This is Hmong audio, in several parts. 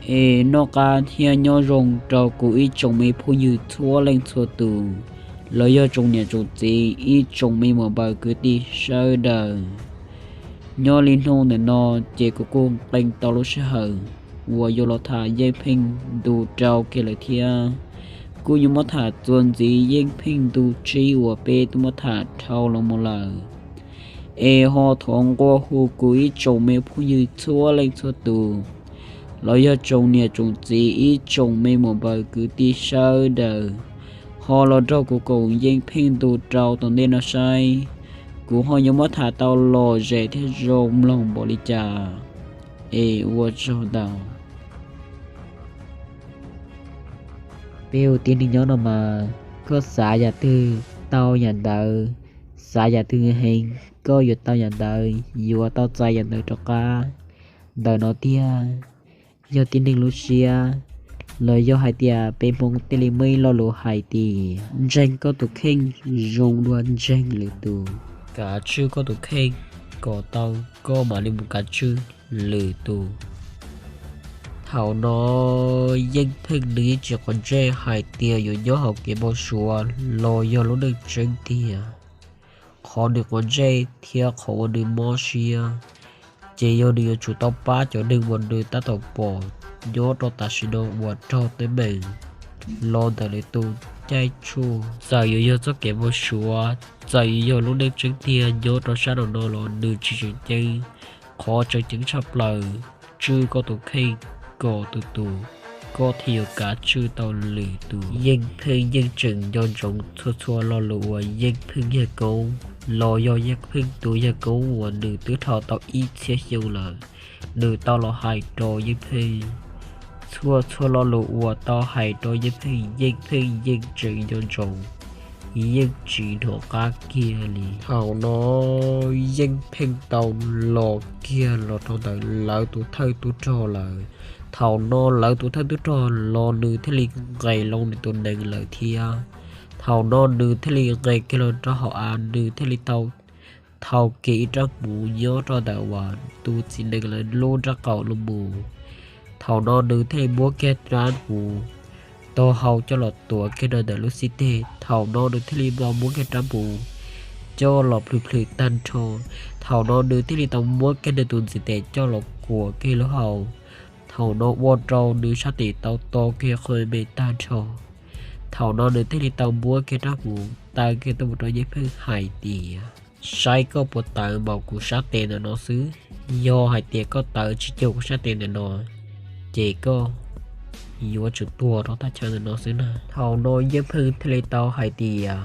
Es noj qab thiab nyob zoo rau kuv ib tsoom me phooj ywg txhua leej txhua tus, los yog tsoom niam tsoom txiv, ib tsoom me muam npaws kwv tij sawv daws. Nyob li hnub ntawm no ces kuv kuj nqee tau lub sij hawm uas yuav los tham Yeej Pheej ntu rau kiag lawm thiab. Kuj yuav muab tham txuas ntxiv Yeej Pheej ntu tsib uas peb twb muab tham dhau los mus lawm. Es ho thov nqua hu kuv ib tsoom me phooj ywg txhua leej txhua tus, los yog tsoom niam tsoom txiv, ib tsoom me muam npaws kwv tij sawv daws, ho los nrog kuv koom Yeej Pheej ntu rau tom ntej no saib kuv ho yuav muab tham tau lom zem thiab zoo mloog npaum li cas. Es ua tsaug ntau. Peb ua tib neeg nyob no mas, koj xav yam twg tau yam ntawd, xav yam twg heev koj yuav tau yam ntawd, yuav tau txais yam ntawd rov qab. Ntawm no tiag, yog tib neeg lub siab, los yog hais tias peb Hmoob thiaj li muaj ib lo lus hais tias ntseeg koj tus kheej zoo dua ntseeg lwm tus, kav tswj koj tus kheej kom tau koj mam li mus kav tswj lwm tus. Thaum no Yeej Pheej nws yeej tsis quav ntsej hais tias yuav nyob hauv kev npau suav los yog lub neej tseeb tiag. Qhov nws quav ntsej thiab qhov uas nws mob siab, ces yog nws yuav tsum tau pab cov neeg uas nws tab tom pom nyob rau tam sim no uas raug teeb meem los ntawm lwm tus caij tsuj. Txawm yuav yog txoj kev npau suav, txawm yuav yog lub neej tseeb tiag nyob rau sab nraum no los nws tsis tseem ceeb. Qhov tseem ceeb tshaj plaws, tswj koj tus kheej kom tus tus koj thiaj yuav kav tswj tau lwm tus. Yeej Pheej yeej tseem nco ntsoov txhua txhua lo lus uas Yeej Pheej yawg koob los yog Yeej Pheej tus yawg koob uas nws twb dhau tau ib txhiab xyoo lawm, nws tau los hais rau Yeej Pheej. Txhua txhua lo lus uas tau hais rau Yeej Pheej, Yeej Pheej yeej tseem nco ntsoov, yeej tsis hnov qab kiag li. Thaum no Yeej Pheej tau los kiag los rau ntawm lawv tus thawj tub rog lawm. Thaum no lawv tus thawj tub rog los nws thiaj li nqes loo nws tus nees lawm thiab. Thaum no nws thiaj li nqes kiag los rau hauv av, nws thiaj li tau thau kiag ib rab hmuv nyob rau ntawm uas tus txiv nees lawv lub nraub qaum los mus. Thaum no nws thiaj li muab kiag rab hmuv taug hau coj los tuav kiag rau ntawm lub xib teg. Thaum no nws thiaj li tau muab kiag rab hmuv coj los plhws plhws tag nrho. Thaum no nws thiaj li tau muab kiag nws tus ntxiv tes coj los kuam kiag lub hau. Thaum no ua rau nws sab tes tau to kiag qhov me me tag nrho. Thaum no nws thiaj li tau muab kiag rab hmuv taw kiag tuaj mus rau Yeej Pheej hais tias, saib koj puas tawv npaum kuv sab tes ntawm no xwb. Yog hais tias koj tawv tsis cuag kuv sab tes ntawm no, ces koj yuav tsum tuag rau thaj chaw ntawm no xwb na. Thaum no Yeej Pheej thiaj li tau hais tias,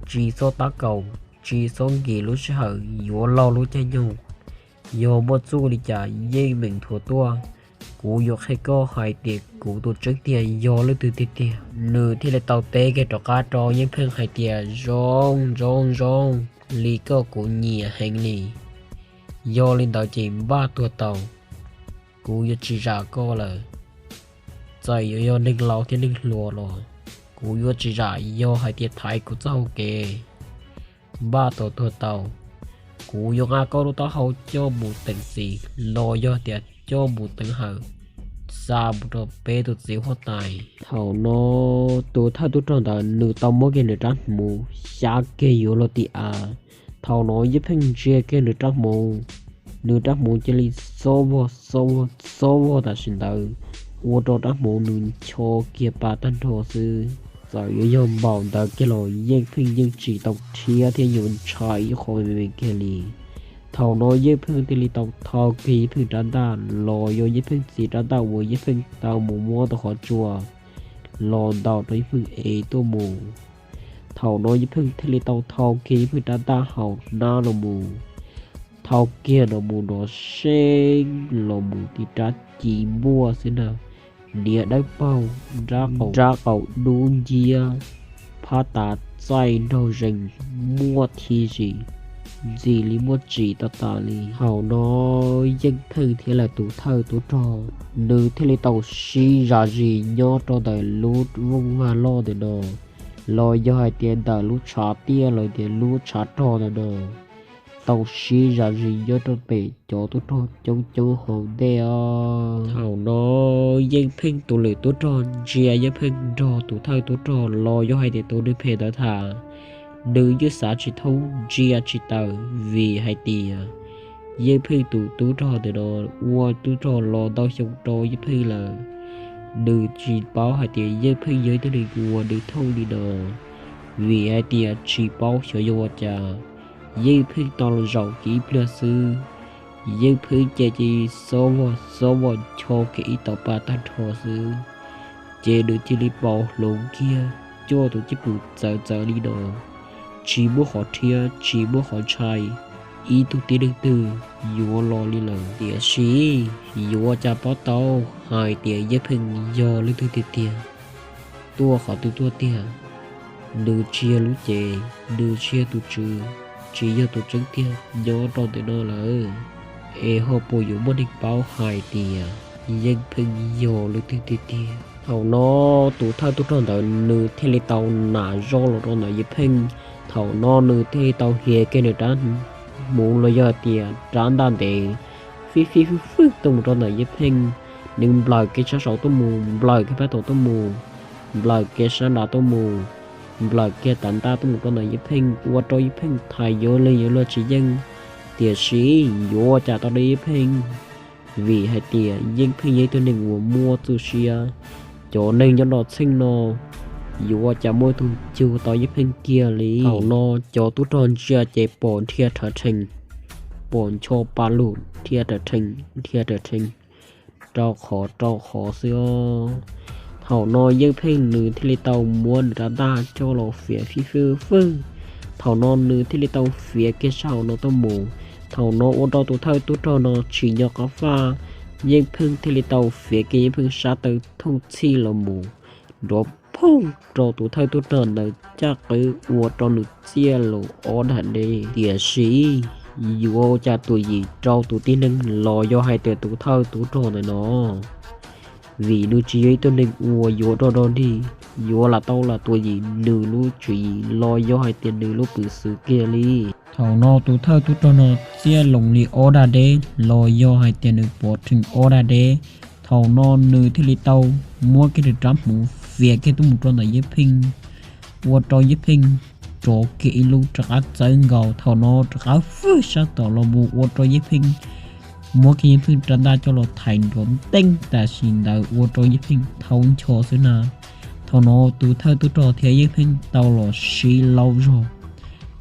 tsis txhob tab kaum, tsis txhob nkim lub sij hawm, yuav laug lub caij nyoog. Yog muaj txuj li cas yeej meem thuav tuaj, kuv yuav qhia koj hais tias kuv tus tseeb tiag yog leej twg tiag tiag. Nws thiaj li tau teb kiag rov qab rau Yeej Pheej hais tias, zoo zoo zoo, li koj kuv nyiam heev li. Yog li ntawd ces npaj tuag tau, kuv yuav tsis zam koj lawm. Txawm yuav yog neeg laus thiab neeg hluas los kuv yuav tsis zam, yog hais tias thaiv kuv txoj hau kev. Npaj tau tuag tau, kuv yuav nqa koj lub taub hau coj mus teem txiv los yog tias coj mus teev hawm xa mus rau peb tus txiv huab tais. Thaum no tus thawj tub rog ntawd nws tau muab kiag nws rab hmuv xyab kiag yuav luag tim av. Thaum no Yeej Pheej ntsia kiag nws rab hmuv, nws rab hmuv cia li xob vog xob vog xob vog tam sim ntawd, ua rau rab hmuv nws ncho kiag pa tag nrho xwb. Txawm yuav yog npaum ntawd kiag los Yeej Pheej yeej tsis tau rhiab thiab yuav ntshai ib qho me me kiag li. Thaum no Yeej Pheej thiaj li tau thau kiag Yeej Pheej rab ntaj los yog Yeej Pheej txiv rab ntaj uas Yeej Pheej tau mus muab tau qhov tsua los ntaus rau Yeej Pheej ev tuaj mus. Thaum no Yeej Pheej thiaj li tau thau kiag Yeej Pheej rab ntaj hauv hnab los mus, thau kiag no mus no seeb los mus tib rab ci npuaj xwb na. Niag dawb paug, nrab qaum dub nciab, phab tav txaij nraug zees, muaj thi zim ntxim li muaj tsim tag tas li. Thaum no Yeej Pheej thiab lawv tus thawj tub rog, nws thiaj li tau sib zam zis nyob rau ntawm lub vooj vag loj ntawm no, los yog hais tias ntawm lub tshav tiaj los tias lub tshav rog ntawm no. tau sib zam zis nyob rau pem cov tub rog coob coob hauv ntej os. Thaum no Yeej Pheej tus lwm tub rog ntsia Yeej Pheej nrog tus thawj tub rog los yog hais tias tus neeg phem ntawd tham, nws yeej xav tsis thoob ntsia tsis tawm vim hais tias Yeej Pheej tus tub rog ntawm no ua tub rog los ntau xyoo rau Yeej Pheej lawm. Nws tsis paub hais tias Yeej Pheej yog ib tug neeg uas nws thooj li no, vim hais tias tsis paub xyov yog ua cas Yeej Pheej tau los zaum kiag ib pliag xwb, Yeej Pheej ces cia li xob vog xob vog ncho kiag ib tauv pa tag nrho xwb, ces nws cia li pom hloov kiag cuaj tus cwj pwm txawv txawv li no, tsis muaj qhov rhiab tsis muaj qhov ntshai ib tug tib neeg twg yuav los li lawm. Tiam sis yuav ua cas paub tau hais tias Yeej Pheej yog leej twg tiag tiag, tuaj qhov twg tuaj tiag. Nws tsis yog lub cev, nws tsis yog tus tswv, tsis yog tus tseeb tiag nyob rau ntawm no lawm. Es ho puas yuav muaj neeg paub hais tias Yeej Pheej yog leej twg tiag tiag? Thaum no tus thawj tub rog ntawd nws thiaj li tau nam zoj los rau ntawm Yeej Pheej. Thaum no nws thiaj li tau hiav kiag nws rab hmuv los yog hais tias rab ntaj ntev fij fij fwj fwj tuaj mus rau ntawm Yeej Pheej. Nws nplawm kiag sab saud tuaj mus, nplawm kiag phab tod tuaj mus, nplawm kiag sab nrad tuaj mus, nplawm kiag tav ntaj tuaj mus rau ntawm Yeej Pheej, ua rau Yeej Pheej thais yuav luag yuav luag tsis yeej. Tiam sis yuav ua cas tau rau Yeej Pheej, vim hais tias Yeej Pheej yog ib tug neeg uas muaj txuj siab. Cov neeg nyob rau txheej no yuav ua cas muaj ib tug cug tau Yeej Pheej kiag li. Thaum no cov tub rog ntsia ces pom nrhia rhawv rhees, pom ncho pa lug nrhia rhawv rhees, nrhia rhawv rhees, rau qhov rau qhov xwb os. Thaum no Yeej Pheej nws thiaj li tau muab nws rab ntaj coj los fiav fij fwj fwj. Thaum no nws thiaj li tau fiav kiag sab hauv no tuaj mus. Thaum no ua rau tus thawj tub rog no tsim nyog qab faj, Yeej Pheej thiaj li tau fiav kiag Yeej Pheej sab taw thooj txhij los mus nrov phooj rau tus thawj tub rog ntawd caj qwb ua rau nws txiaj lus ob dag deb. Tiam sis yuav ua cas tuam yim rau tus tib neeg los yog hais tias tus thawj tub rog ntawm no, vim nws tsis yog ib tug neeg uas yuav rog rog dig, yuav lam tau lam tuam yim nws lub tswv yim los yog hais tias nws lub peev xwm kiag li. Thaum no tus thawj tub rog no txiaj lus li ob dag deb los yog hais tias nws pov rhees ob dag deb. Thaum no nws thiaj li tau muab kiag nws rab hmuv fiav kiag tuaj mus rau ntawm Yeej Pheej, ua rau Yeej Pheej rov kiag ib lub rov qab txawb nkaus. Thaum no rov qab fwj sab tom los mus ua rau Yeej Pheej muab kiag Yeej Pheej rab ntaj coj los thaiv nrov nteej tam sim ntawd ua rau Yeej Pheej thaub ncho xwb na. Thaum no tus thawj tub rog thiab Yeej Pheej tau los sib laub zog,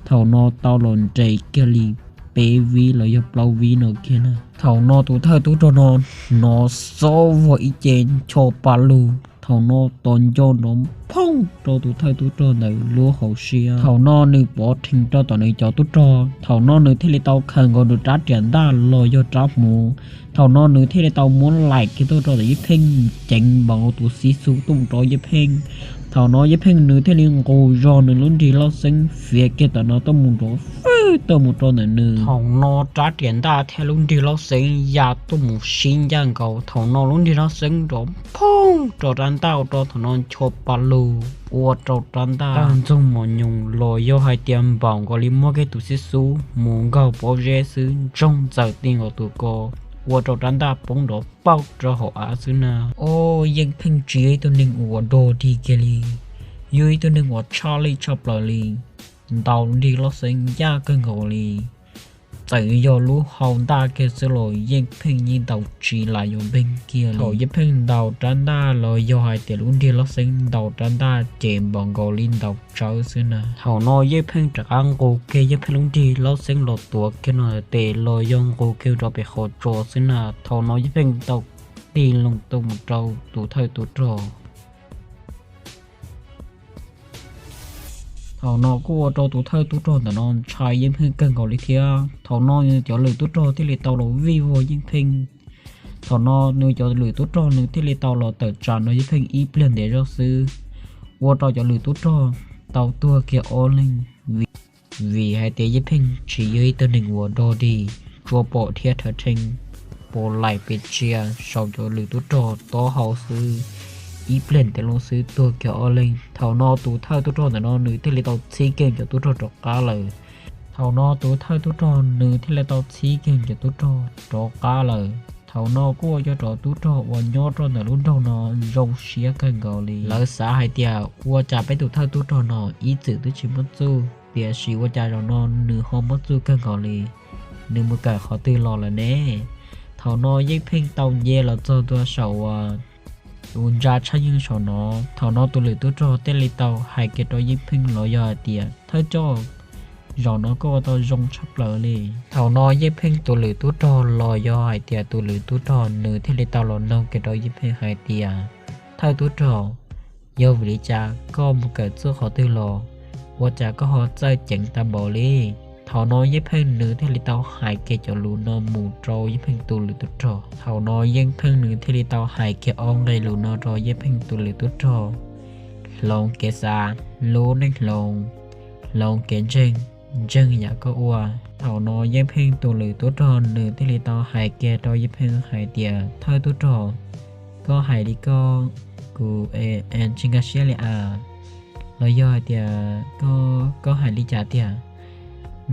thaum no tau los nres kiag li peb vib los yog plaub vib no kiag na. Thaum no tus thawj tub rog no hnov xob vog ib ce ncho pa lug, thaum no tos nco nrov phooj rau tus thawj tub rog ntawd lub hauv siab. Thaum no nws pov rhees rau tom nws cov tub rog, thaum no nws thiaj li tau khaws nkaus nws rab riam ntaj los yog rab hmuv. Thaum no nws thiaj li tau muab laim kiag tuaj rau tom Yeej Pheej, ceev npaum tus xib xub tuaj mus rau Yeej Pheej. Thaum no Yeej Pheej nws thiaj li nqus zog nws lub nrig loj xeeb fiav kiag tom no tuaj mus nrov fwj tuaj mus rau ntawm nws. Thaum no rab riam ntaj thiab lub nrig loj xeeb ya tuaj mus sib ncaj nkaus, thaum no lub nrig loj xeeb nrov phooj rau rab ntaj ua rau thaum no ncho pa lug ua rau rab ntaj tawg ntxoog mos nyoos los yog hais tias npaum nkaus li muab kiag tus xib xub mus nkaug pob zeb xwb ntsoog ntxaws ti nkaus tus ko, ua rau rab ntaj poob nrov pauj rau hauv av xwb na. Ob, Yeej Pheej tsis yog ib tug neeg uas dog dig kiag li, yog ib tug neeg uas tshaj lij tshaj plaws li, ntaus nrig loj xeeb ncaj kawg nkaus li. Txawm yog lub hau ntaj kiag xwb los Yeej Pheej yeej ntaus tsis lam yuav npeeg kiag li. Thaum Yeej Pheej ntaus rab ntaj los yog hais tias lub nrig loj xeeb ntaus rab ntaj ces npaum nkaus li ntaus tsawb xwb na. Thaum no Yeej Pheej rov qab nqus kiag Yeej Pheej lub nrig loj xeeb los tuav kiag nws tes los yog nqus kiag rau pem qhov tsos xwb na. Thaum no Yeej Pheej tau tig loo tuaj mus rau tus thawj tub rog. Thaum no kuj ua rau tus thawj tub rog ntawm no ntshai Yeej Pheej kawg nkaus li thiab. Thaum no nws cov lwm tub rog thiaj li tau los vij vog Yeej Pheej. Thaum no nws cov lwm tub rog nws thiaj li tau los tawm tsam nrog Yeej Pheej ib pliag ntev zog xwb, ua rau cov lwm tub rog tau tuag kiag ob leeg. Vim hais tias Yeej Pheej tsis yog ib tug neeg uas dog dig, tsuas pom thiab rhawv rhees, pom laim pes tsawg saum cov lwm tub rog taub hau xwb, ib pliag ntev loo xwb tuag kiag ob leeg. Thaum no tus thawj tub rog ntawm no nws thiaj li tau txhib kiag cov tub rog rov qab lawm. Thaum no tus thawj tub rog nws thiaj li tau txhib kiag cov tub rog rov qab lawm. Thaum no kuj ua rau cov tub rog uas nyob rau ntawm lub nroog no zoo siab kawg nkaus li. Lawv xav hais tias ua cas peb tus thawj tub rog no ib txwm twb tsis muaj txuj, tiam sis ua cas zaum no nws ho muaj txuj kawg nkaus li, nws mus kawm qhov twg los lawm ne? Thaum no Yeej Pheej tau nce los txog ntua saum uas tus ntsa tshaj yeej saum no. Thaum no tus lwm tub rog thiaj li tau hais kiag rau Yeej Pheej los yog hais tias, thawj coj, zaum no koj ua tau zoo tshaj plaws li. Thaum no Yeej Pheej tus lwm tub rog los yog hais tias tus lwm tub rog nws thiaj li tau los noog kiag rau Yeej Pheej hais tias, thawj tub rog, yog vim li cas koj mus kawm txuj qhov twg los, ua cas koj ho txawj ceev tag npaum li? Thaum no Yeej Pheej nws thiaj li tau hais kiag cov lus no mus rau Yeej Pheej tus lwm tub rog. Thaum no Yeej Pheej nws thiaj li tau hais kiag ob nqe lus no rau Yeej Pheej tus lwm tub rog: hloov kev xav, lub neej hloov; hloov kev ntseeg, ntseeg yam koj ua. Thaum no Yeej Pheej tus lwm tub rog nws thiaj li tau hais kiag rau Yeej Pheej hais tias, thawj tub rog, koj hais li koj, kuv tsis nkag siab li as. Los yog hais tias koj hais li cas tiag?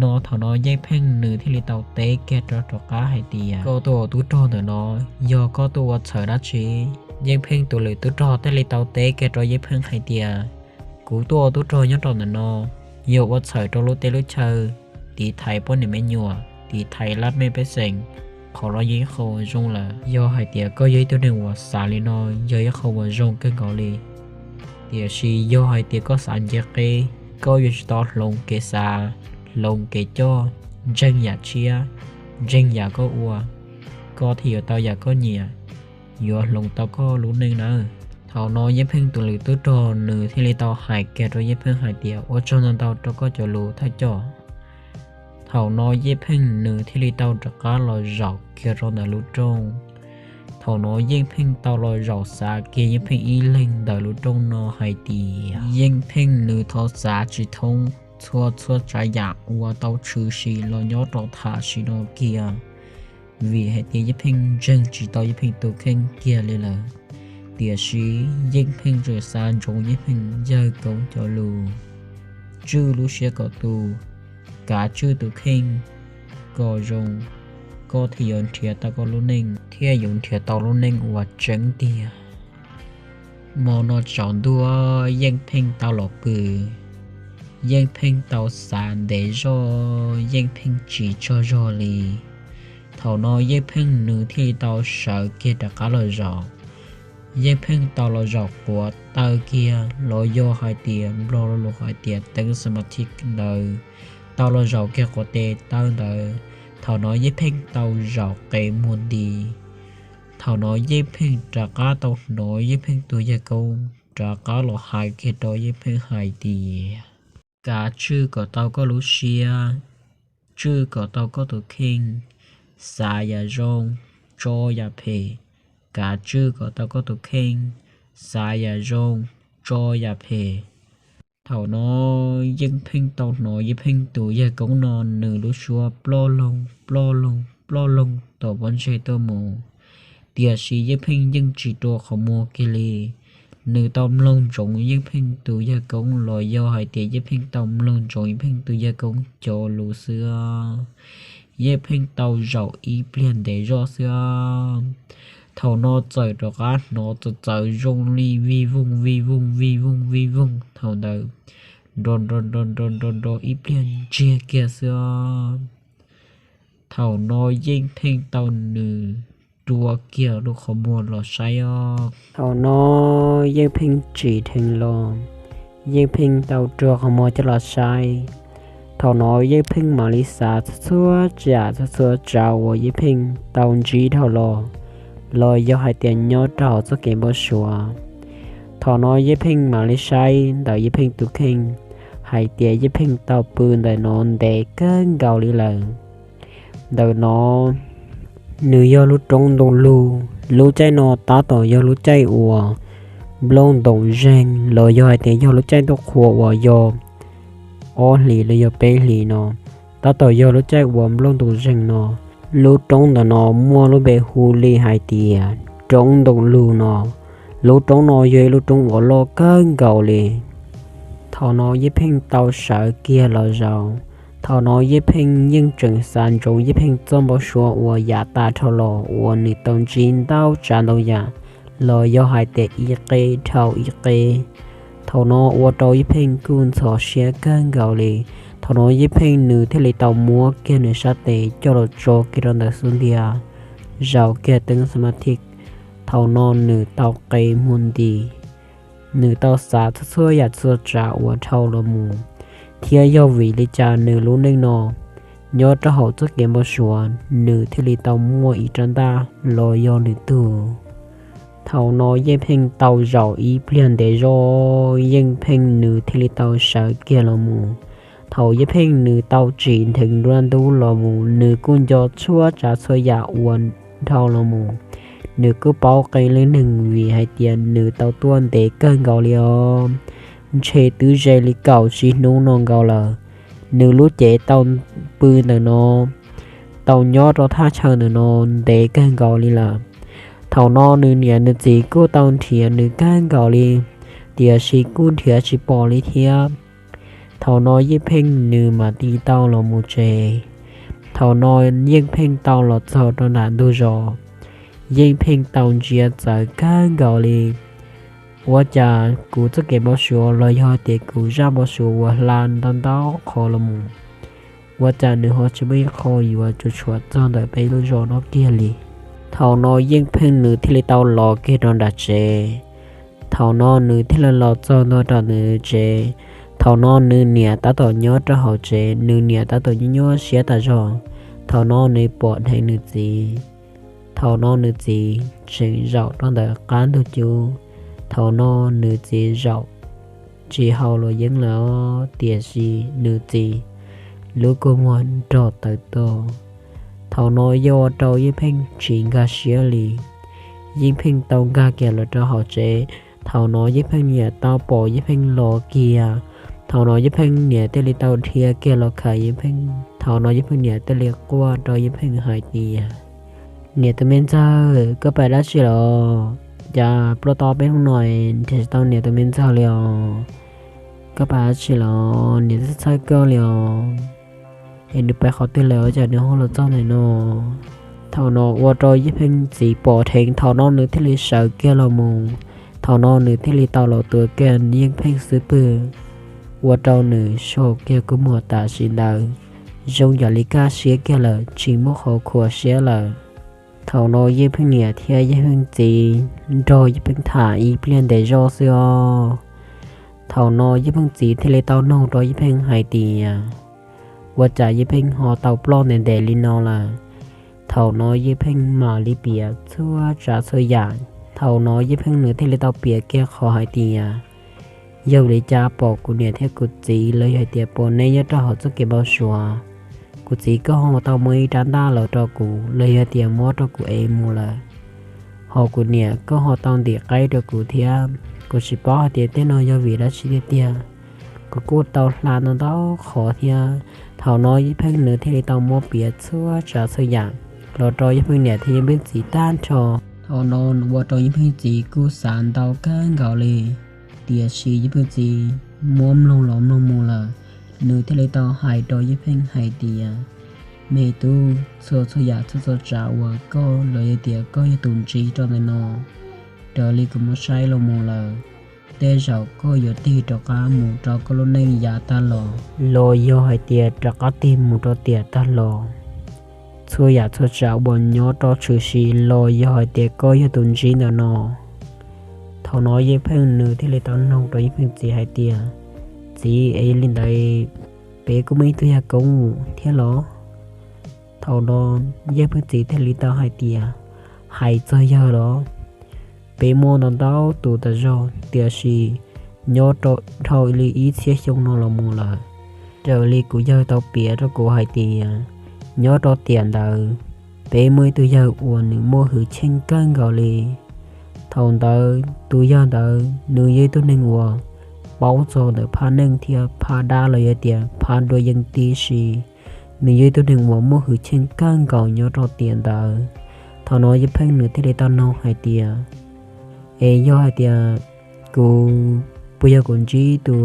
No thaum no Yeej Pheej nws thiaj li tau teb kiag rov rov qab hais tias, koj tuaj ua tub rog ntawm no, yog koj tuaj ua txhawm dab tsi? Yeej Pheej tus lwm tub rog thiaj li tau teb kiag rau Yeej Pheej hais tias, kuv tuaj ua tub rog nyob rau ntawm no, yog ua txhawm rau lub teb lub chaw, tiv thaiv poj niam me nyuam, tiv thaiv laj mej pej xeem, qhov no yog ib qho uas zoo lawm. Yog hais tias koj yog ib tug neeg uas xav li no, yog ib qho uas zoo kawg nkaus li. Tiam sis yog hais tias koj xav nce qeb, koj yuav tsum tau hloov kev xav, hloov kev coj, ntseeg yam tshiab, ntseeg yam koj ua, koj thiaj yuav tau yam koj nyiam, yuav hloov tau koj lub neej nawb. Thaum no Yeej Pheej tus lwm tub rog nws thiaj li tau hais kiag rau Yeej Pheej hais tias, ua tsaug ntau ntau rau koj cov lus thawj coj. Thaum no Yeej Pheej nws thiaj li tau rov qab los zaum kiag rau ntawm lub rooj. Thaum no Yeej Pheej tau los zaum xav kiag Yeej Pheej ib leeg ntawm lub rooj no hais tias, Yeej Pheej nws thov xav tsis thoob txhua txhua tsav yam uas tau tshwm sim los nyob rau tam sim no kiag, vim hais tias Yeej Pheej ntseeg tsis tau Yeej Pheej tus kheej kiag li lawm. Tiam sis Yeej Pheej tseem xav ntsoov Yeej Pheej yawg koob cov lus, tswj lub siab kom tu, kav tswj tus kheej kom zoo, koj thiaj yuav nrhiav tau koj lub neej, thiaj yuav nrhiav tau lub neej uas tseeb tiag. Hmo no tsaus ntuj Yeej Pheej tau los pw, Yeej Pheej tau xav ntev zog, Yeej Pheej tsis tsaug zog li. Thaum no Yeej Pheej nws thiaj li tau sawv kiag rov qab los zaum. Yeej Pheej tau los zaum quav taw kiag los yog hais tias nplog lo lus hais tias teeb xas mas thij ntawd, tau los zaum kiag quav tes taw ntawd. Thaum no Yeej Pheej tau zaum qe muag nti. Thaum no Yeej Pheej rov qab tau hnov Yeej Pheej tus yawg koob rov qab los hais kiag rau Yeej Pheej hais tias, kav tswj kom tau koj lub siab, tswj kom tau koj tus kheej, xav yam zoo, tso yam phem. Kav tswj kom tau koj tus kheej, xav yam zoo, tso yam phem. Thaum no Yeej Pheej tau hnov Yeej Pheej tus yawg koob no nws lub suab ploj loog ploj loog ploj loog tom pob ntseg tuaj mus, tiam sis Yeej Pheej yeej tsis rua qhov muag kiag li. Nws tau mloog ntsoov Yeej Pheej tus yawg koob los yog hais tias Yeej Pheej tau mloog ntsoov Yeej Pheej tus yawg koob cov lus xwb. Yeej Pheej tau zaum ib pliag ntev zog xwb, thaum no txawm rov qab hnov txawv txawv zoo li vij voog vij voog vij voog vij voog thaum ntawd, nro nro nro nro nro nro ib pliag ntsiag kiag xwb. Thaum no Yeej Pheej tau nws rua kiag lub qhov muag los saib os. Thaum no Yeej Pheej tsim dheev los, Yeej Pheej tau rua qhov muag coj los saib. Thaum no Yeej Pheej mam li xav txhua txhua tsam txhua txhua tsav uas Yeej Pheej tau ntsib dhau los, los yog hais tias nyob rau hauv txoj kev npau suav. Thaum no Yeej Pheej mam li saib ntawm Yeej Pheej tus kheej hais tias Yeej Pheej tau pw ntawm no ntev kawg nkaus li lawm. Ntawm no nws yog lub roob ntoo lug, lub caij no tab tom yog lub caij uas nplooj ntoos zeeg los yog hais tias yog lub caij ntuj qhua uas yog ob hlis los yog peb hlis no, tab tom yog lub caij uas nplooj ntoos zeeg no. Lub roob ntawm no muaj lub npe hu li hais tias roob ntoo lug no. Lub roob no yog ib lub roob uas loj kawg nkaus li. Thaum no Yeej Pheej tau sawv kiag los zaum, Thaum no Yeej Pheej yeej tseem xav ntsoov Yeej Pheej txoj npau suav uas yav tas dhau los uas nws tau ntsib ntau tsav ntau yam, los yog hais tias ib qe dhau ib qe. Thaum no ua rau Yeej Pheej kuj ntxhov siab kawg nkaus li. Thaum no Yeej Pheej nws thiaj li tau muab kiag nws sab tes coj los tso kiag rau ntawm xub ntiag, zaum kiag teeb xab mab thib. Thaum no nws tau qe mus nti, nws tau xav txhua txhua yam txhua tsav uas dhau los mus, thiab yog vim li cas nws lub neej no nyob rau hauv txoj kev npau suav nws thiaj li tau muaj ib rab ntaj los yog nws tug. Thaum no Yeej Pheej tau zaum ib pliag ntev zog, Yeej Pheej nws thiaj li tau sawv kiag los mus. Thaum Yeej Pheej nws tau tsim dheev nruab ntub los mus, nws kuj nco txhua tsav txhua yam uas dhau los mus. Nws kuj paub qee leej neeg vim hais tias nws tau tuaj ntev kawg nkaus li os, ntshe twb ze li kaum tsib hnub no nkaus lawm. Nws lub cev tau pw ntawm no, tau nyob rau thaj chaw ntawm no ntev kawg nkaus li lawm. Thaum no nws niam nws txiv kuj tau nrhiav nws kawg nkaus li, tiam sis kuj nrhiav tsis pom li thiab. Thaum no Yeej Pheej nws mam li tau los mus tsev. Thaum no Yeej Pheej tau los txog rau nram ntug zos, Yeej Pheej tau ntsia txawv kawg nkaus li. Ua cas kuv txoj kev npau suav los yog tias kuv zaj npau suav uas hla ntau ntau qhov los mus, ua cas nws ho tsis muaj ib qho yuav tsuas tshuam txog ntawm peb lub zos no kiag li. Thaum no Yeej Pheej nws thiaj li tau los kiag rau nram tsev. Thaum no nws thiaj li los txog ntua rau nws tsev. Thaum no nws niam tab tom nyob rau hauv tsev, nws niam tab tom nyuaj nyuaj siab tas zog. Thaum no nws pom dheev nws txiv. Thaum no nws txiv tseem zaum rau ntawm qab ntug cub. Thaum no nws txiv zaum tsis haus luam yeeb lawm, tiam sis nws txiv lub kua muag nrog tawv to. Thaum no yog ua rau Yeej Pheej tsis nkag siab li. Yeej Pheej tau nkag kiag los rau hauv tsev. Thaum no Yeej Pheej niam tau pom Yeej Pheej los kiag. Thaum no Yeej Pheej niam thiaj li tau dhia kiag los khawm Yeej Pheej. Thaum no Yeej Pheej niam thiaj li quaj rau Yeej Pheej hais tias, niam tus me ntxawg, koj pais dab tsi los? Cas ploj tau peb hnub no nrhiav tsis tau niam tus me ntxawg li os? Koj pais dab tsi los niam tsis txhawj koj li os? Es nws pais qhov twg lawm ua cas nws ho los txog ntawm no? Thaum no ua rau Yeej Pheej txiv pom dheev, thaum no nws thiaj li sawv kiag los mus. Thaum no nws thiaj li tau los tuav kiag Yeej Pheej xub pwg, ua rau nws sau kiag kua muag tam sim ntawd zoo yam li kaj siab kiag lawm, tsis muaj qhov khuam siab lawm. Thaum no Yeej Pheej niam thiab Yeej Pheej txiv nrog Yeej Pheej tham ib pliag ntev zog xwb os. Thaum no Yeej Pheej txiv thiaj li tau nug rau Yeej Pheej hais tias, ua cas Yeej Pheej ho tau ploj ntev ntev li no lawm? Thaum no Yeej Pheej mam li piav txhua tsav txhua yam. Thaum no Yeej Pheej nws thiaj li tau piav kiag qhov hais tias, yog li cas pom kuv niam thiab kuv txiv los yog hais tias pom neb nyob rau hauv txoj kev npau suav, kuv txiv koj ho tau muab ib rab ntaj los rau kuv los yog tias muab rau kuv ev mus lawm. Ho kuv niam koj ho tau ntim qaib rau kuv thiab. Kuv tsis paub hais tias tej no yog vim dab tsi tiag tiag. Kuv kuj tau hla ntau ntau qhov thiab. Thaum no Yeej Pheej nws thiaj li tau muab piav txhua tsav txhua yam los rau Yeej Pheej niam thiab Yeej Pheej txiv tag nrho. Thaum no ua rau Yeej Pheej txiv kuj xav ntau kawg nkaus li, tiam sis Yeej Pheej txiv muab mloog los mloog mus lawm, nws thiaj li tau hais rau Yeej Pheej hais tias, me tub, txhua txhua yam txhua txhua tsav uas koj los yog tias koj yog tus ntsib rau ntawm no, raws li kuv muab saib los mus lawm, tej zaum koj yuav tig rov qab mus rau koj lub neej yav tag los, los yog hais tias rov qab tig mus rau tiam tag los. Txhua yam txhua tsav uas nyob rau tshwm sim los yog hais tias koj yog tus ntsib ntawm no. Thaum no Yeej Pheej nws thiaj li tau nug rau Yeej Pheej txiv hais tias, txiv, es yog li ntawd peb kuj muaj ib tug yawg koob thiab los? Thaum no Yeej Pheej txiv thiaj li tau hais tias, hais txog yawg los, peb muaj ntau ntau tus tas zog, tiam sis nyob rau dhau li ib txhiab xyoo no los mus lawm, raws li kuv yawg tau piav rau kuv hais tias, nyob rau tiam ntawd, peb muaj ib tug yawg uas nws muaj hwj chim kawg nkaus li. Thaum ntawd tus yawg ntawd nws yog ib tug neeg uas paub txog ntawm phab neej thiab phab dab los yog tias phab dua yeej tib si. Nws yog ib tug neeg uas muaj hwj chim kawg nkaus nyob rau tiam ntawd. Thaum no Yeej Pheej nws thiaj li tau nug hais tias, es yog hais tias kuv, puas yog kuv ntsib tus,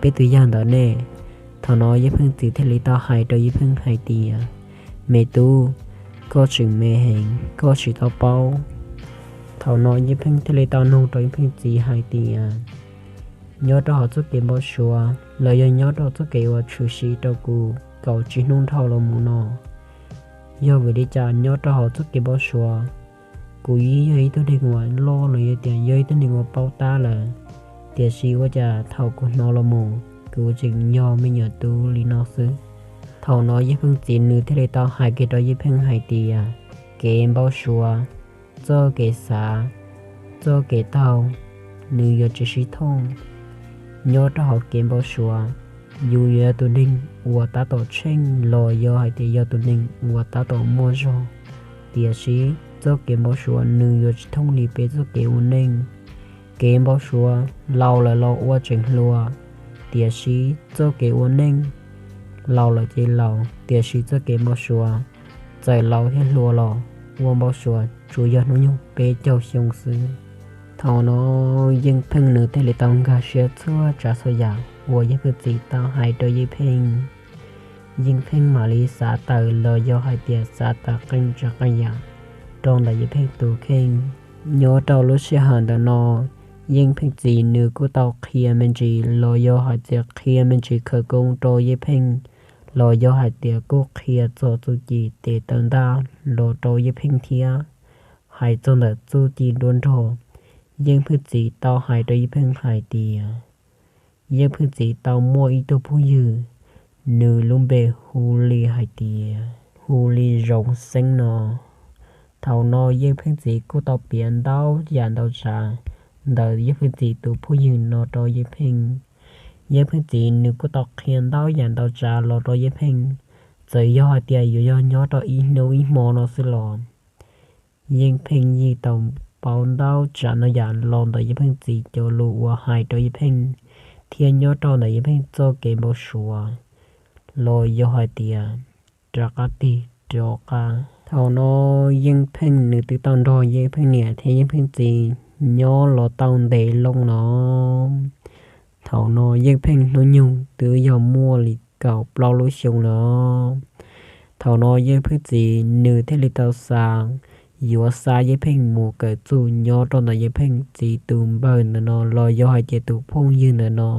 peb tus yawg ntawd ne? Thaum no Yeej Pheej txiv thiaj li tau hais rau Yeej Pheej hais tias, Me tub, koj tseem me heev, koj tsis tau paub. Thaum no Yeej Pheej thiaj li tau nug rau Yeej Pheej txiv hais tias, Nyob rau hauv txoj kev npau suav los yog nyob rau txoj kev uas tshwm sim rau kuv kaum tsib hnub dhau los mus no, yog vim li cas nyob rau hauv txoj kev npau suav, kuv yeej yog ib tug neeg uas loj los yog tias yog ib tug neeg uas paub tab lawm, tiam sis ua cas thaum kuv hnov los mus kuv tseem yog me nyuam tub li no xwb? Thaum no Yeej Pheej txiv nws thiaj li tau hais kiag rau Yeej Pheej hais tias, Kev npau suav, txoj kev xav, txoj kev taug, nws yuav tsis sib thooj. Nyob rau hauv kev npau suav, yus yuav yog tus neeg uas tab tom tsheej los yog hais tias yog tus neeg uas tab tom muaj zog, tiam sis txoj kev npau suav nws yuav tsis thooj li peb txoj kev ua neej. Kev npau suav laus lawm los ua tseem hluas, tiam sis txoj kev ua neej, laus lawm ces laus, tiam sis txoj kev npau suav, txawm laus thiab hluas los ua npau suav tsuas yog hnub nyoog peb caug xyoo xwb. Thaum no Yeej Pheej nws thiaj li tau nkag siab txhua tsav txhua yam uas Yeej Pheej txiv tau hais rau Yeej Pheej. Yeej Pheej mam li xav tawm los yog hais tias xav tawm qee tsav qee yam rau ntawm Yeej Pheej tus kheej. Nyob rau lub sij hawm ntawm no, Yeej Pheej txiv nws kuj tau qhia me ntsis los yog hais tias qhia me ntsis khawv koob rau Yeej Pheej, los yog hais tias kuj qhia txog txuj ci tes taw ntaj los rau Yeej Pheej thiab. Hais txog ntawm txuj ci nruab nrog, Yeej Pheej txiv tau hais rau Yeej Pheej hais tias, Yeej Pheej txiv tau muaj ib tug phooj ywg, nws lub npe hu li hais tias, hu li Zoov Xeeb no. Thaum no Yeej Pheej txiv kuj tau piav ntau yam ntau tsav ntawm Yeej Pheej txiv tus phooj ywg no rau Yeej Pheej. Yeej Pheej txiv nws kuj tau qhia ntau yam ntau tsav los rau Yeej Pheej. Txawm yog hais tias yuav yog nyob rau ib hnub ib hmo no xwb los Yeej Pheej yeej tau paub ntau tsav ntau yam los ntawm Yeej Pheej txiv cov lus uas hais rau Yeej Pheej, thiab nyob rau ntawm Yeej Pheej txoj kev npau suav los yog hais tias rov qab tig rov qab. Thaum no Yeej Pheej nws twb tau nrog Yeej Pheej niam thiab Yeej Pheej txiv nyob los tau ntev loo no. Thaum no Yeej Pheej hnub nyoog twb yog muaj li kaum plaub lub xyoo no. Thaum no Yeej Pheej txiv nws thiaj li tau xav yuav xa Yeej Pheej mus kawm txuj nyob rau ntawm Yeej Pheej txiv tus npawg ntawm no los yog hais tias tus phooj ywg ntawm no.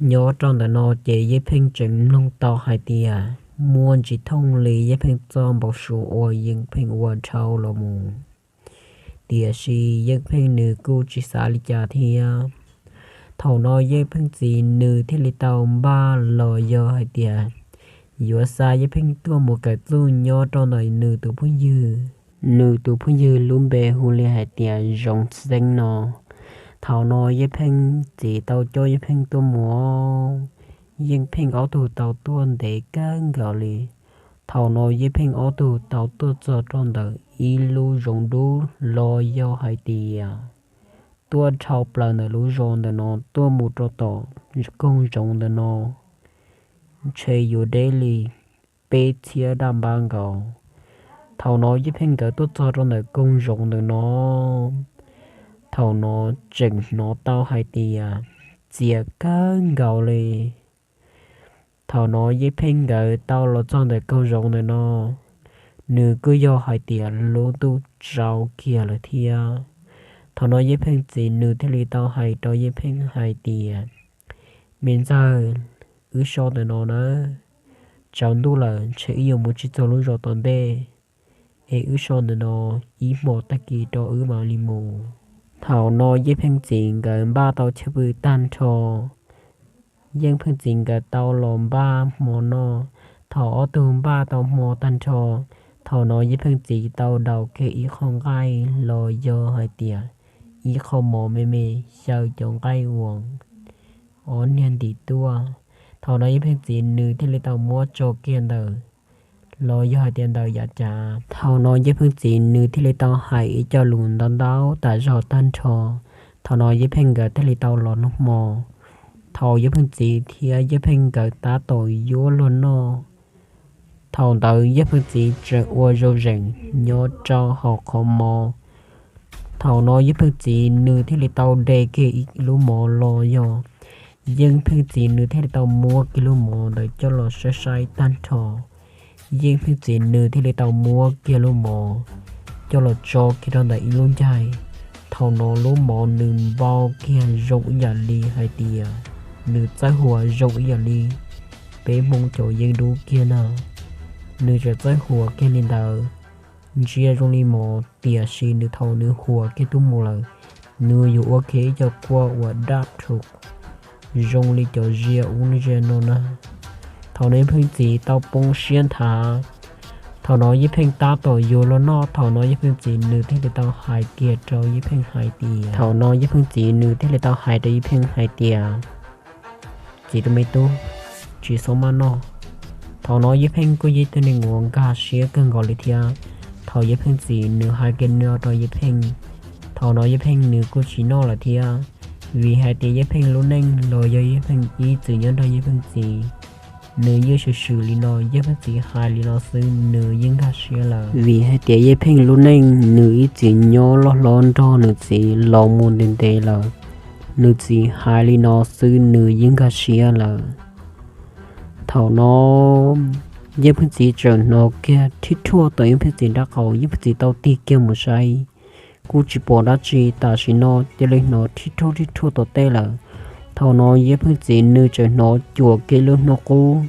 Nyob rau ntawm no ces Yeej Pheej tseem mloog tau hais tias muaj ntsis thooj li Yeej Pheej txoj npau suav uas Yeej Pheej ua dhau los mus. Tiam sis Yeej Pheej nws kuj tsis xav li cas thiab. Thaum no Yeej Pheej txiv nws thiaj li tau npaj los yog hais tias yuav xa Yeej Pheej tuaj mus kawm txuj nyob rau ntawm nws tus phooj ywg. Nws tus phooj ywg lub npe hu li hais tias Zoov Xeeb no. Thaum no Yeej Pheej txiv tau coj Yeej Pheej tuaj mus, Yeej Pheej ob tug tau tuaj ntev kawg nkaus li. Thaum no Yeej Pheej ob tug tau tuaj txog rau ntawm ib lub zoov dub los yog hais tias tuaj dhau plaws ntawm lub zos ntawm no tuaj mus rau tom koog zoov ntawm no, ntshe yuav deb li peb txhiab daj npab nkaus. Thaum no Yeej Pheej nkawd tuaj txog rau ntawm koog zoov ntawm no, thaum no tseem hnov tau hais tias txias kawg nkaus li. Thaum no Yeej Pheej nkawd tau los txog ntawm koog zoov ntawm no, nws kuj yog hais tias lub ntuj tsaus kiag lawm thiab. Thaum no Yeej Pheej txiv nws thiaj li tau hais rau Yeej Pheej hais tias, Me ntxawg, wb so ntawm no na, tsaus ntuj lawm ntshe wb yuav mus tsis txog lub zos tom ntej, es wb so ntawm no ib hmos tag kis rau wb mam li mus. Thaum no Yeej Pheej txiv nkawd npaj tau chaw pw tag nrho. Yeej Pheej txiv nkawd tau los npaj hmo noj. Thaum ob tug npaj tau hmo tag nrho, thaum no Yeej Pheej txiv tau daus kiag ib qho nqaij los yog hais tias ib qho mov me me xyaw cov nqaij uas ob niag ntim tuaj. Thaum no Yeej Pheej txiv nws thiaj li tau muab tso kiag ntawm, los yog hais tias ntawm yav cav. Thaum no Yeej Pheej txiv nws thiaj li tau hais ib co lus ntau ntau tas zog tag nrho. Thaum no Yeej Pheej nkawd thiaj li tau los noj hmo. Thaum Yeej Pheej txiv thiab Yeej Pheej nkawd tab tom yuav luag noj, thaum ntawd Yeej Pheej txiv tseem ua zoo zeem nyob rau hauv qhov mov. Thaum no Yeej Pheej txiv nws thiaj li tau de kiag ib lub mov los yog Yeej Pheej txiv nws thiaj li tau muab kiag lub mov ntawd coj los saib saib tag nrho. Yeej Pheej txiv nws thiaj li tau muab kiag lub mov coj los tso kiag rau ntawm ib lub ncaig. Thaum no lub mov nws npau kiag zoo ib yam li hais tias nws txawj huas zoo ib yam li peb Hmoob cov yeeb dub kiag na. Nws tseem txawj huas kiag li ntawd, ntsia zoo li mov, tiam sis nws thaum nws huas kiag tuaj mus lawm, nws yuav ua kiag ib co kua uas daj rhuv zoo li cov zia ub zia no na. Thaum no Yeej Pheej txiv tau poob siab nthav. Thaum no Yeej Pheej tab tom yuav luag noj, thaum no Yeej Pheej txiv nws thiaj li tau hais kiag rau Yeej Pheej hais tias, thaum no Yeej Pheej txiv nws thiaj li tau hais rau Yeej Pheej hais tias, txiv tus me tub, tsis txhob maj noj. Thaum no Yeej Pheej kuj yog ib tug neeg uas nkag siab kawg nkaus li thiab. Thaum Yeej Pheej txiv nws hais kiag no rau Yeej Pheej, thaum no Yeej Pheej nws kuj tsis noj lawm thiab, vim hais tias Yeej Pheej lub neej los yog Yeej Pheej ib txwm nyob nrog Yeej Pheej txiv, nws yeej swm swm li no, Yeej Pheej txiv hais li no xwb nws yeej nkag siab lawm. Vim hais tias Yeej Pheej lub neej nws ib txwm nyob loj hlob nrog nws txiv los mus ntev ntev lawm, nws txiv hais li no xwb nws yeej nkag siab lawm. Thaum no Yeej Pheej txiv tseem hnov kiag rhib rhuaj tom Yeej Pheej txiv nraub qaum, Yeej Pheej txiv tau tig kiag mus saib, kuj tsis pom dab tsi, tam sim no cia li hnov rhib rhuaj rhib rhuaj tom tej lawm. Thaum no Yeej Pheej txiv nws tseem hnov cuam kiag lub hnub qub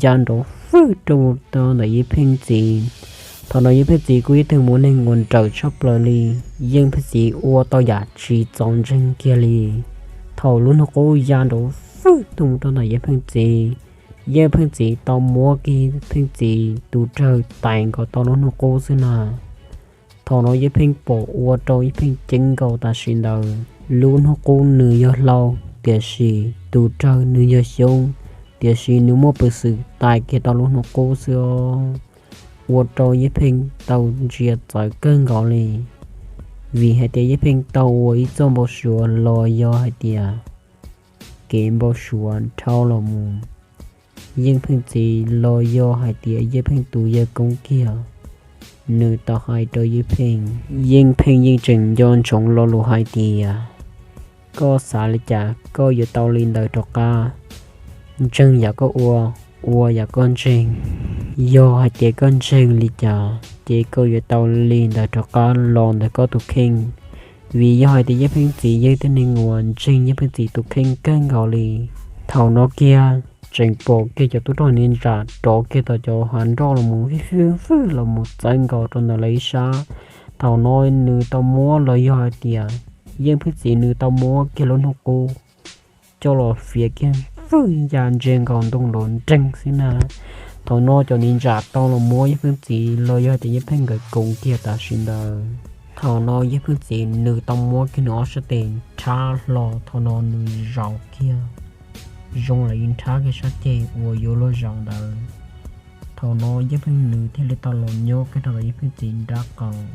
ya nrov fwj rau mus rau ntawm Yeej Pheej txiv. Thaum no Yeej Pheej txiv kuj yog ib tug muaj neeg uas nrawm tshaj plaws li, Yeej Pheej txiv ua tau yam tsis txaus ntseeg kiag li. Thaum lub hnub qub ya nrov fwj tuaj mus rau ntawm Yeej Pheej txiv, Yeej Pheej txiv tau muab kiag Pheej txiv tus rawg tais nkaus tau lub hnub qub xwb na. Thaum no Yeej Pheej pom ua rau Yeej Pheej ceeb nkaus tam sim ntawd, lub hnub qub nws yog hlau, tiam sis tus rawg nws yog xyoob, tiam sis nws muaj peev xwm tais kiag tau lub hnub qub xwb os. Ua rau Yeej Pheej tau ntsia txawv kawg nkaus li, vim hais tias Yeej Pheej tau ua ib txoj npau suav los yog hais tias kev npau suav dhau los mus. Yeej Pheej txiv los yog hais tias Yeej Pheej tus yawg koob kiag, nws tau hais rau Yeej Pheej. Yeej Pheej yeej tseem nco ntsoov lo lus hais tias, koj xav li cas koj yuav tau li ntawd rov qab. Ntseeg yam koj ua, ua yam koj ntseeg. Yog hais tias koj ntseeg li cas ces koj yuav tau li ntawd rov qab los ntawm koj tus kheej. Vim yog hais tias Yeej Pheej txiv yog ib tug neeg uas ntseeg Yeej Pheej txiv tus kheej kawg nkaus li. Thaum no kiag tseem pom kiag cov tub rog niam ntsa rov kiag tom cov hav nroj los mus fij fwj los mus txawv nkaus rau ntawm lawv ib sab. Thaum no nws tau muab los yog hais tias Yeej Pheej txiv nws tau muab kiag lub hnub qub coj los fiav kiag fwj ya ntsia nkaus ntoo nrov nreeg xwb na. Thaum no cov niam ntsa tau los muab Yeej Pheej txiv los yog hais tias Yeej Pheej nkawd koom kiag tam sim ntawd. Thaum no Yeej Pheej txiv nws tau muab kiag nws ob sab tes nrhab hlo, thaum no nws zaum kiag zoo li nrhab kiag sab ceg uas yuav luag zaum ntawd. Thaum no Yeej Pheej nws thiaj li tau los nyob kiag rau ntawm Yeej Pheej txiv nraub qaum.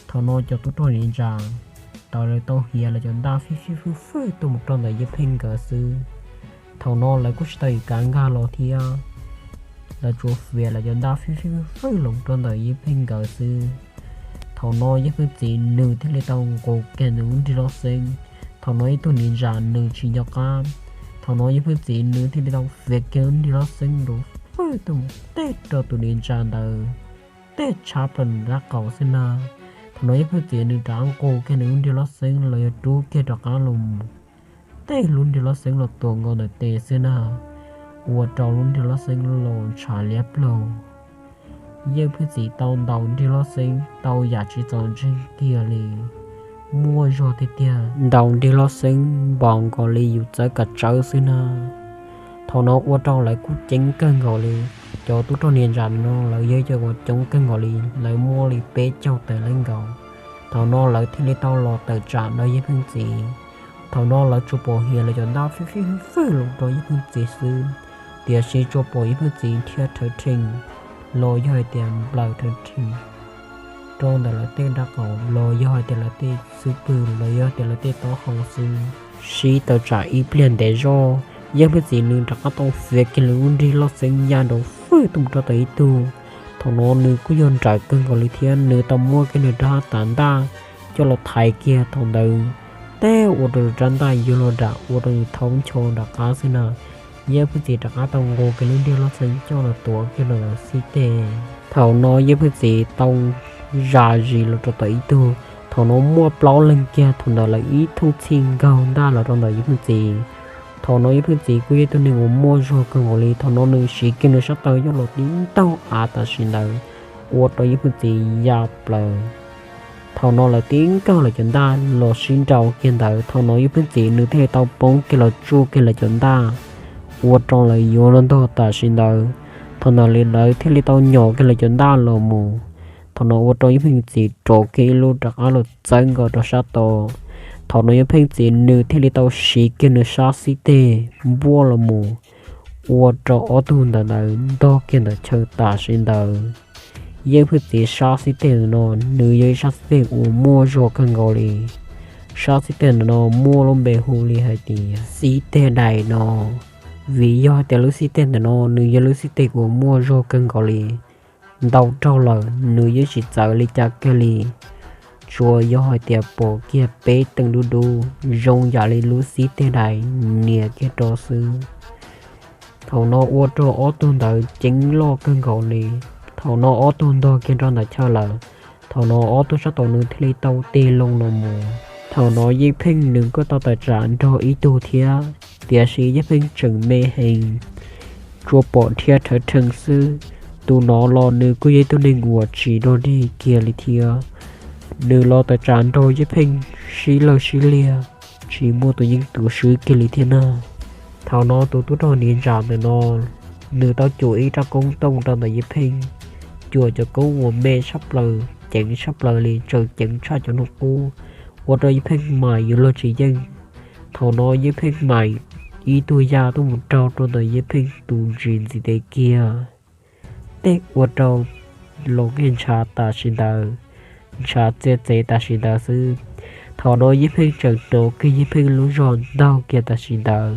Thaum no cov tub rog niam ntsa tau lawv tau hiav lawv cov ntaj fij fwj fwj tuaj mus rau ntawm Yeej Pheej nkawd xwb. Thaum no lawv kuj tsis tau ib kav nkag los thiab, lawv tsuas fiav lawv cov ntaj fij fwj fwj los rau ntawm Yeej Pheej nkawd xwb. Thaum no Yeej Pheej txiv nws thiaj li tau nqus kiag nws lub nrig loj xeeb. Thaum no ib tug niam ntsa nws tsis nco qab. Thaum no Yeej Pheej txiv nws thiaj li tau fiav kiag lub nrig loj xeeb nrov fwj tuaj mus teb rau tus niam ntsa ntawd, teb tshab plaws nws nraub qaum xwb na. Thaum no Yeej Pheej txiv nws rov qab nqus kiag nws lub nrig loj xeeb los yog rub kiag rov qab los mus, teb lub nrig loj xeeb los tuam nkaus ntawm tes xwb na, ua rau lub nrig loj xeeb los ntshav liab ploog. Yeej Pheej txiv tau ntaus nrig loj xeeb tau yam tsis txaus ntseeg kiag li, muaj zog tiag tiag, ntaus nrig loj xeeb npaum nkaus li yus txawb kav tsawb xwb na. Thaum no ua rau lawv kuj ceeb kawg nkaus li. Cov tub rog niam ntsa no lawv yog cov uas coob kawg nkaus li, lawv muaj li peb caug tawm leej nkaus. Thaum no lawv thiaj li tau los tawm tsam rau Yeej Pheej txiv. Thaum no lawv tsuas pom hiav lawv cov ntaj fij fwj los rau Yeej Pheej txiv xwb, tiam sis tsuas pom Yeej Pheej txiv nrhiav rhawv rhees los yog hais tias nplawm rhawv rhees rau ntawm lawv tej nraub qaum los yog hais tias lawv tej xub pwg los yog tias lawv tej taub hau xwb. Sib tawm tsam ib pliag ntev zog, Yeej Pheej txiv nws rov qab tau fiav kiag nws lub nrig loj xeeb ya nrov fwj tuaj mus rau tom ib tug. Thaum no nws kuj yog nrawm kawg nkaus li thiab, nws tau muab kiag nws rab tav ntaj coj los thaiv kiag thaum ntawd, teb ua rau rab ntaj yuav luag dam ua rau nws thaub ncho nram qab xwb na. Yeej Pheej Txiv rov qab tau nqus kiag lub nrig loj xeeb coj los tuav kiag rau ntawm Xib Teg. Thaum no Yeej Pheej Txiv tau zam zis los rau tom ib tug. Thaum no muaj plaub leeg kiag, thaum ntawd lawv ib thooj txhij nkaug ntaj los rau ntawm Yeej Pheej Txiv. Thaum no Yeej Pheej Txiv kuj yog ib tug neeg uas muaj zog kawg nkaus li. Thaum no nws siv kiag nws sab taw coj los tib ntaug av tam sim ntawd ua rau Yeej Pheej Txiv ya plaws. Thaum no lawv tib nkaug lawv cov ntaj los sib nraus kiag ntawd. Thaum no Yeej Pheej Txiv nws thiaj li tau poob kiag los tsuj kiag lawv cov ntaj ua rau lawv yuav luag ntog tam sim ntawd. Thaum ntawd li lawv thiaj li tau nyom kiag lawv cov ntaj los mus. Thaum no ua rau Yeej Pheej Txiv rov kiag ib lub rov qab los txawb nkaus rau sab tod. Thaum no Yeej Pheej Txiv nws thiaj li tau siv kiag nws sab xib teg npuaj los mus ua rau ob tug ntawd ntawd ntog kiag ntawm chaw tam sim ntawd. Yeej Pheej Txiv sab xib teg ntawm no nws yog ib sab xib teg uas muaj zog kawg nkaus li. Sab xib teg ntawm no muaj lub npe hu li hais tias xib teg dais no, vim yog hais tias lub xib teg ntawm no nws yog lub xib teg uas muaj zog kawg nkaus li. Ntau rau lawm nws yeej tsis txawv li cas kiag li, tsuas yog hais tias pom kiag peb teev dub dub zoo yam li lub xib teg dais nias kiag rau xwb. Thaum no ua rau ob tug ntawd ceeb loj kawg nkaus li. Thaum no ob tug ntog kiag rau ntawm chaw lawm. Thaum no ob tug sab tod nws thiaj li tau tig loo los mus. Thaum no Yeej Pheej nws kuj tau tawm tsam nrog ib tug thiab, tiam sis Yeej Pheej tseem me heev, tsuas pom dhia rhawv rhees xwb. Tus no los nws kuj yog ib tug neeg uas tsis dog dig kiag li thiab. Nws los tawm tsam nrog Yeej Pheej sib lawg sib liag, tsis muaj tus yeej tus swb kiag li thiab na. Thaum no tus tub rog niam ntsa ntawm no, nws tau cuam ib rab koob tooj rau ntawm Yeej Pheej, cuam cov koob uas me tshaj plaws ceev tshaj plaws li, tseem ceev tshaj cov hnub qub, ua rau Yeej Pheej mam yuav luag tsis yeej. Thaum no Yeej Pheej mam ib tug ya tuaj mus raug rau ntawm Yeej Pheej tus ntsis ntxiv tes kiag, tej ua rau los kiag ntshav tam sim ntawd, ntshav txiav txev tam sim ntawd xwb. Thaum no Yeej Pheej tseem hnov kiag Yeej Pheej lub zog ntaug kiag tam sim ntawd.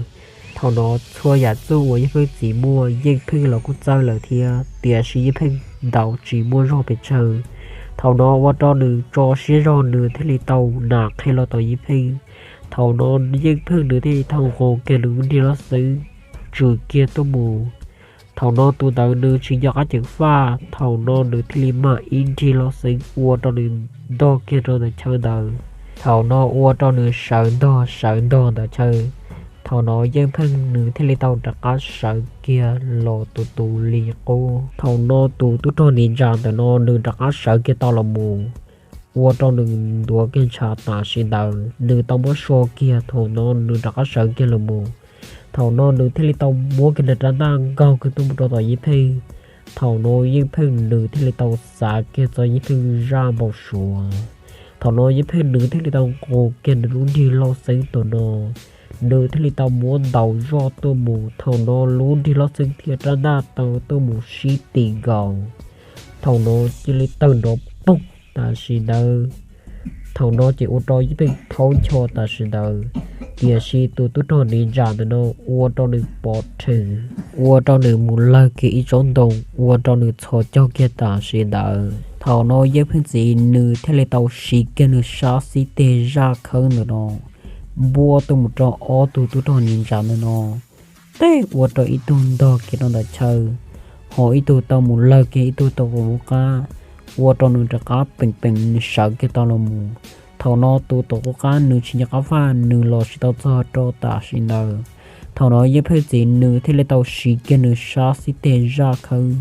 Thaum no txhua yam txuj uas Yeej Pheej txiv muaj Yeej Pheej los kuj txawj lawm thiab, tiam sis Yeej Pheej ntaus tsis muaj zog pes tsawg. Thaum no ua rau nws tso siab zog nws thiaj li tau nam qhia los tom Yeej Pheej. Thaum no Yeej Pheej nws thiaj li tau nqus kiag nws nrig loj xeeb tswm kiag tuaj mus. Thaum no tus ntawd nws tsis nco qab ceev faj, thaum no nws thiaj li mam ib nrig loj xeeb ua rau nws ntog kiag rau ntawm chaw ntawd. Thaum no ua rau nws sawv ntog sawv ntog ntawm chaw. Thaum no Yeej Pheej nws thiaj li tau rov qab sawv kiag los tus tus li qub. Thaum no tus tub rog niam ntsa ntawm no nws rov qab sawv kiag tau los mus, ua rau nws ntuav kiag ntshav tam sim ntawd, nws tau muab so kiag. Thaum no nws rov qab sawv kiag los mus. Thaum no nws thiaj li tau muab kiag nws rab ntaj nkaug kiag tuaj mus rau tom Yeej Pheej. Thaum no Yeej Pheej nws thiaj li tau xav kiag txog Yeej Pheej zaj npau suav. Thaum no Yeej Pheej nws thiaj li tau nqus kiag nws lub nrig loj xeeb tus no, nws thiaj li tau muab ntaus zoj tuaj mus. Thaum no lub nrig loj xeeb thiab rab ntaj tau tuaj mus sib tim nkaus. Thaum no cia li tawg nrov poog tam sim ntawd. Thaum no ces ua rau Yeej Pheej thaub ncho tam sim ntawd, tiam sis tus tub rog niam ntsa ntawm no ua rau nws pov rhees, ua rau nws mus lawg kiag ib tsob ntoo, ua rau nws txhos caug kiag tam sim ntawd. Thaum no Yeej Pheej txiv nws thiaj li tau siv kiag nws sab xib teg zaj khawb ntawm no npuaj tuaj mus rau ob tug tub rog niam ntsa ntawm no, tej ua rau ib tug ntog kiag rau ntawm chaw, ho ib tug tau mus lawg kiag ib tug tom qub qab, ua rau nws rov qab peem peem sawv kiag tau los mus. Thaum no tus tom qub qab nws tsis nco qab faj, nws los tsis tau txog rau tam sim ntawd. Thaum no Yeej Pheej txiv nws thiaj li tau siv kiag nws sab xib teg zaj khawb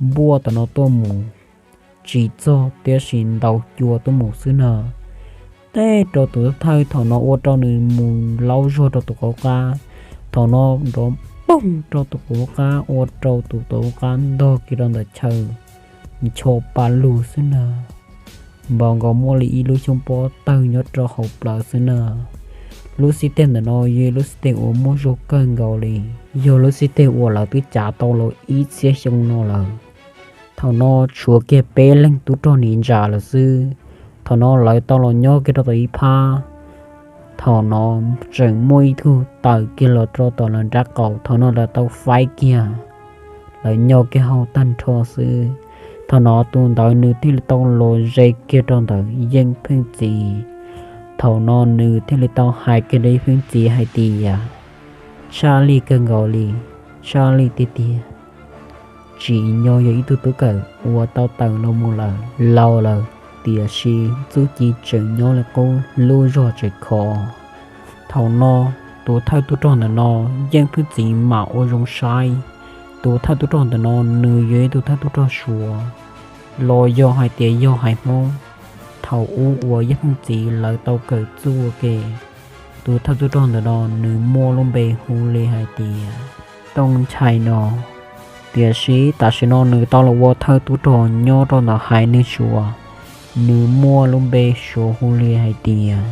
npuaj tom no tuaj mus, tsis txog tiam sis ntaus cua tuaj mus xwb na. Tej rau tus thawj, thaum no ua rau nws mus laub zog rau tus qub qab. Thaum no nrov poog rau tus qub qab ua rau tus qub qab ntog kiag rau ntawm chaw, ncho pa lug xwb na. Npaum nkaus muaj li ib lub xyoob pob tawg nyob rau hauv plawv xwb na. Lub xib teg ntawm no yog lub xib teg uas muaj zog kawg nkaus li, yog lub xib teg uas lawv twb cav tau los ib txhiab xyoo no lawm. Thaum no tshuav kiag peb leeg tub rog niam ntsa lawm xwb. Thaum no lawv tau los nyob kiag rau tom ib phab. Thaum no tseem muaj ib tug tawm kiag los rau tom lawv nraub qaum, thaum no lawv tau faib kiag, lawv nyo kiag hauv tag nrho xwb. Thaum no tus ntawd nws thiaj li tau los ze kiag rau ntawm Yeej Pheej txiv, Thaum no nws thiaj li tau hais kiag rau Yaj Pheej txiv hais tias, Tshaj lij kawg nkaus li, tshaj lij tiag tiag. Tsim nyog yog ib tug tub kawm uas tau tawm los mus lawm, laus lawm, tiam sis txuj ci tseem nyob li qub, lub zog tseem khov. Thaum no tus thawj tub rog ntawm no, Yaj Pheej txiv mam ua zoo saib, tus thawj tub rog ntawm no nws yog ib tug thawj tub rog Suav los yog hais tias yog haiv Hmoob thaum ub uas Yaj Pheej txiv lawv tau kawm txuj ua ke. Tus thawj tub rog ntawm no nws muaj lub npe hu li hais tias Tooj Nchai no. Tiam sis tam sim no nws tau los ua thawj tub rog nyob rau ntawm haiv neeg Suav, nws muaj lub npe Suav hu li hais tias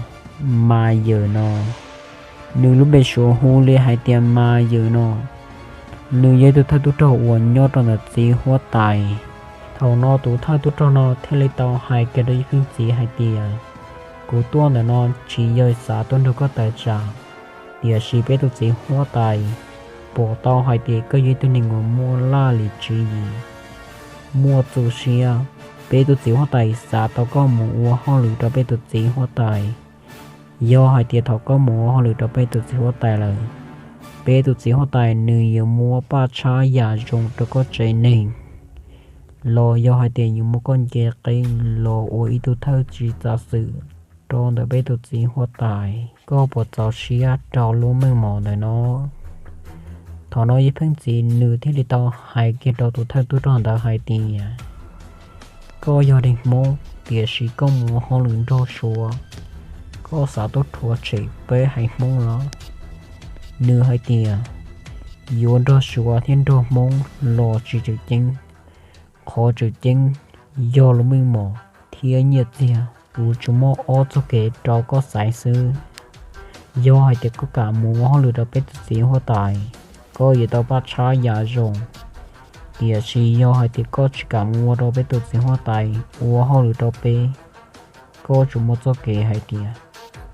Mas Yawm no. Nws lub npe Suav hu li hais tias Mas Yawm no. Nws yog ib tug thawj tub rog uas nyob rau ntawm txiv huab tais. Thaum no tus thawj tub rog no thiaj li tau hais kiag rau Yaj Pheej txiv hais tias, Kuv tuaj ntawm no tsis yog xav tuaj nrog koj tawm tsam, tiam sis peb tus txiv huab tais pom tau hais tias koj yog ib tug neeg uas muaj laj lim tswv yim, muaj txuj siab. Peb tus txiv huab tais xav tau koj mus ua hauj lwm rau peb tus txiv huab tais. Yog hais tias thaum koj mus ua hauj lwm rau peb tus txiv huab tais lawm, peb tus txiv huab tais nws yuav muab paj tshab yam zoo rau koj tsev neeg, los yog hais tias yuav muab koj nce qeb los ua ib tug thawj tswj txav xwm rau ntawm peb tus txiv huab tais. Koj puas txaus siab rau lub meej mom ntawm no? Thaum no Yaj Pheej txiv nws thiaj li tau hais kiag rau tus thawj tub rog ntawd hais tias, Koj yog neeg Hmoob tiam sis koj mus ua hauj lwm nrog Suav, koj xav tuaj rhuav tshem peb haiv Hmoob los? Nws hais tias, Yuav nrog Suav thiab nrog Hmoob los tsis tseem ceeb. Qhov tseem ceeb yog lub meej mom thiab nyiaj txiag. Kuv tsuas muaj ob txoj kev rau koj xaiv xwb. Yog hais tias koj kam mus ua hauj lwm rau peb tus txiv huab tais, koj yuav tau paj tshab yam zoo. Tiam sis yog hais tias koj tsis kam mus ua rau peb tus txiv huab tais ua hauj lwm rau peb, koj tsuas muaj txoj kev hais tias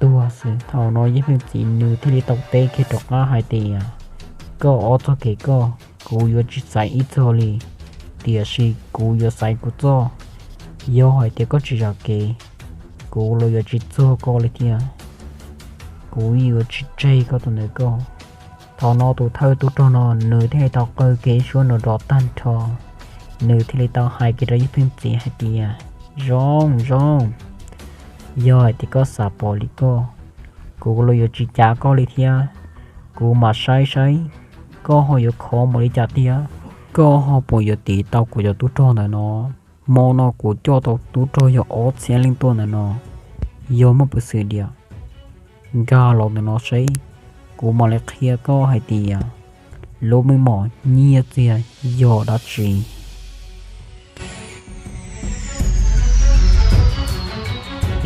tuag xwb. Thaum no Yaj Pheej txiv nws thiaj li tau teb kiag rov qab hais tias, Koj ob txoj kev koj, kuv yuav tsis xaiv ib txoj li, tiam sis kuv yuav xaiv kuv txoj. Yog hais tias koj tsis zam kev, kuv los yuav tsis txuag koj li thiab. Kuv yuav tsis tseg koj tus ntawm koj. Thaum no tus thawj tub rog no nws thiaj li tau qw kiag ib suab nrov nrov tag nrho, nws thiaj li tau hais kiag rau Yaj Pheej txiv hais tias, Zoo zoo, yog hais tias koj xav pom li koj, kuv los yuav tsis cav koj li thiab. Kuv mam saib saib koj ho yuav khov npaum li cas tiag, koj ho puas yuav tiv tau kuv cov tub rog ntawm no. Hmo no kuv coj tau tub rog yog ob txhiab leej tuaj ntawm no, yog muaj peev xwm diam, nkag los ntawm no seb, kuv mam li qhia koj hais tias lub meej mom nyiaj txiag yog dab tsi.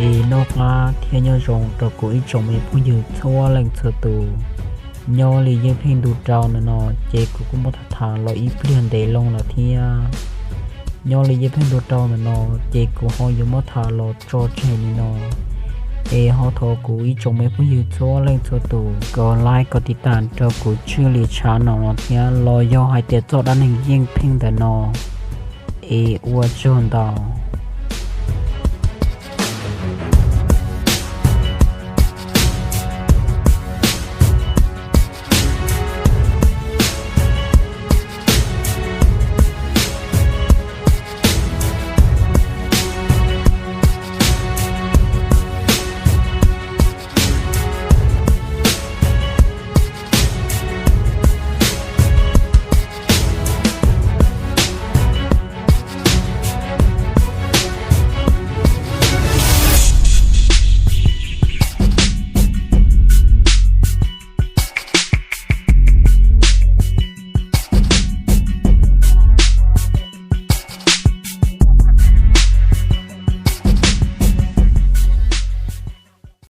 Es noj qab thiab nyob zoo rau kuv ib tsoom me phooj ywg txhua leej txhua tus. Nyob li yeej pheej ntu rau ntawm no, ces kuv kuj muab tham tham los ib pliag ntev loo lawm thiab. Nyob li yeej pheej ntu rau ntawm no, ces kuv ho yuav muab tham los tso tseg li no. Es ho thov kuv ib tsoom me phooj ywg txhua leej txhua tus kom like kom tiv tam rau kuv tswj li tshav no thiab los yog hais tias txoj dab neeg yeej pheej ntawm no. Es ua tsaug ntau.